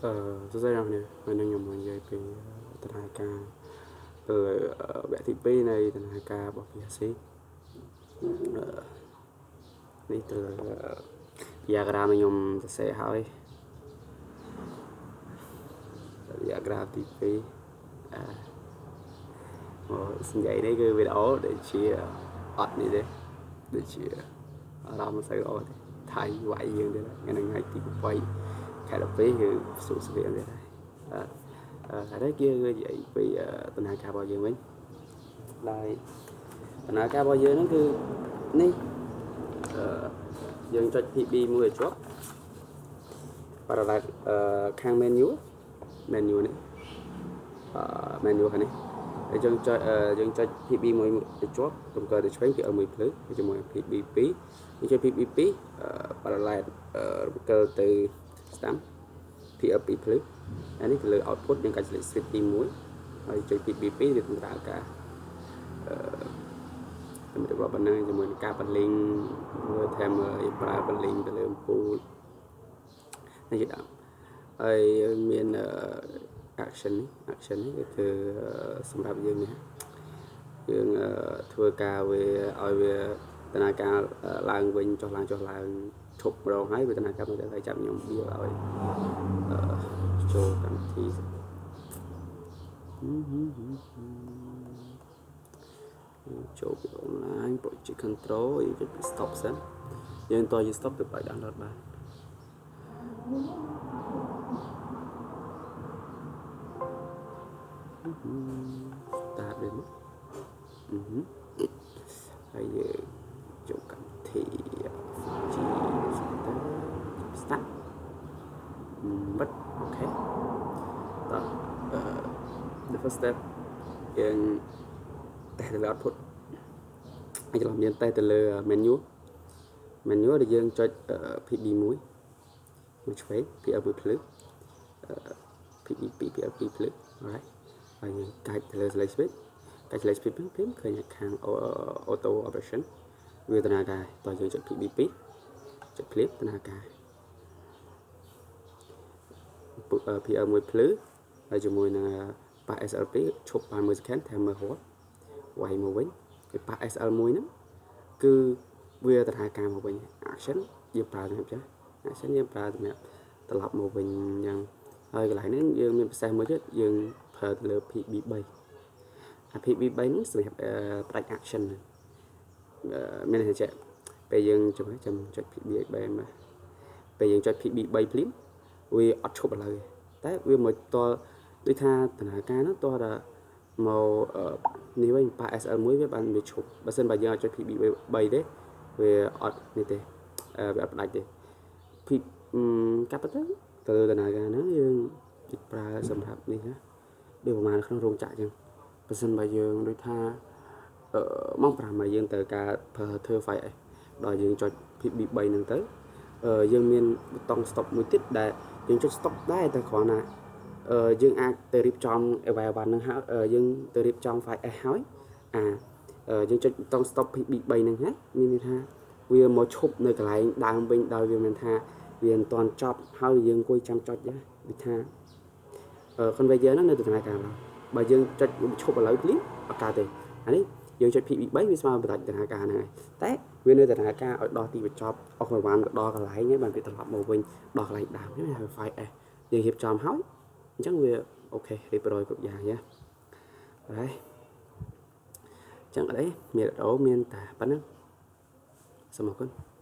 សួស្តីអ្នកនាងថ្ងៃនេះខ្ញុំមកនិយាយពីដំណើរការទៅវគ្គទី2នៃដំណើរការរបស់ PLC នេះទៅ diagram ខ្ញុំសរសេរហើយ diagram ទី2អឺមកនិយាយនេះគឺវីដេអូដែលជាអត់នេះទេដូចជាអារម្មណ៍មិនសូវល្អទេថៃវាយយើងទេថ្ងៃហ្នឹងថ្ងៃទី8ខែ12គឺសុខស្វាមទៀតហើយអឺហើយគេគឺនិយាយពីដំណើរការរបស់យើងវិញហើយដំណើរការរបស់យើងហ្នឹងគឺនេះអឺយើងចុច PB មួយឲ្យជាប់ parallel ខាង menu menu នេះអឺ menu ខាងនេះហើយយើងចុច PB មួយឲ្យជាប់រំកិលទៅឆ្វេង PL មួយភ្លឺជាមួយ PB 2យើងចុច PB 2 parallel រំកិលទៅស្ដាំ PL 2ភ្លឺអានេះទៅលើ output យើងកាច់ select switch ទី1ហើយចុច PB 2វាតម្រូវការអឺសម្រាប់ប៉ុណ្ណឹងជាមួយនឹងការបលីងមើលថែមប្រើបលីងទៅលើអំពូលនេះជាដើមហើយមាន action នេះ action នេះគឺសម្រាប់យើងនេះយើងធ្វើការវាឲ្យវាដំណើរការឡើងវិញចុះឡើងចុះឡើងឈប់ម្ដងហើយវាដំណើរការមកទៅចាប់ខ្ញុំបៀលឲ្យចូលកម្មវិធីចូលពី online project control យើងចុច stop សិនយើងតយើង stop ទៅឲ្យ download បាន start វាមកហើយយើងចូលកម្មវិធី G ទៅ start បិទ OK តោះ the first step យើងតេស្តទៅលើ output ហើយច្រឡំយើងតេស្តទៅលើ menu menu ដែលយើងចុច PB 1មួយឆ្វេង PL 1ភ្លឺ PB 2 PL 2ភ្លឺ alright ហើយយើងកាច់ទៅលើ select switch កាច់ select switch ភ្លាមឃើញខាង auto operation វាដំណើរការតោះយើងចុច PB 2ចុចភ្លាមដំណើរការ PL 1ភ្លឺហើយជាមួយនឹងប៉ះ SL2 ឈប់បាន1 second ថែមមើលរត់វាយមកវិញហើយប៉ះ SL1 ហ្នឹងគឺវាដំណើរការមកវិញ action យើងប្រើសម្រាប់ចា action យើងប្រើសម្រាប់ត្រឡប់មកវិញអញ្ចឹងហើយកន្លែងហ្នឹងយើងមានពិសេសមួយទៀតយើងប្រើទៅលើ PB3 អា PB3 ហ្នឹងសម្រាប់ផ្ដាច់ action មានន័យថាចេះពេលយើងចាំចាំចុច PB3 មកពេលយើងចុច PB3 ភ្លាមវាអត់ឈប់ឥឡូវទេតែវាមកតដូចថាដំណើរការហ្នឹងតតែមកនេះវិញប៉ះ SL1 វាបានវាឈប់បើសិនបើយើងអត់ចុច PB3 ទេវាអត់នេះទេវាអត់ផ្ដាច់ទេ P កាប់ទៅទៅលើដំណើរការហ្នឹងយើងប្រើសម្រាប់នេះណាដូចប្រហែលក្នុងរោងចក្រអញ្ចឹងបើសិនបើយើងដូចថាអឺម៉ោង5ហើយយើងត្រូវការប្រើធ្វើ file អីដល់យើងចុច PB3 ហ្នឹងទៅយើងមានប៊ូតុង stop មួយទៀតដែលយើងចុច stop ដែរតែគ្រាន់តែយើងអាចទៅរៀបចំ eval ហ្នឹងហើយយើងទៅរៀបចំ file S ហើយអាយើងចុចប៊ូតុង stop PB3 ហ្នឹងហើយមានន័យថាវាមកឈប់នៅកន្លែងដើមវិញដោយវាមិនថាវាមិនទាន់ចប់ហើយយើងអង្គុយចាំចុចទេដូចថា conveyor ហ្នឹងនៅដំណើរការឡើយបើយើងចុចឈប់ឥឡូវភ្លាមអត់កើតទេអានេះយើងចុច PB3 វាស្មើបដាច់ដំណើរការហ្នឹងហើយតែវានៅដំណើរការឲ្យដល់ទីបញ្ចប់អស់ប្រហែលដល់កន្លែងហើយបានវាត្រឡប់មកវិញដល់កន្លែងដើមហ្នឹងហៅ file S យើងរៀបចំហើយអញ្ចឹងវា OK រៀបរយគ្រប់យ៉ាងយ៉ាហើយចឹងអត់អីមានអូមានតែប៉ុណ្្នឹងសូមអរគុណ។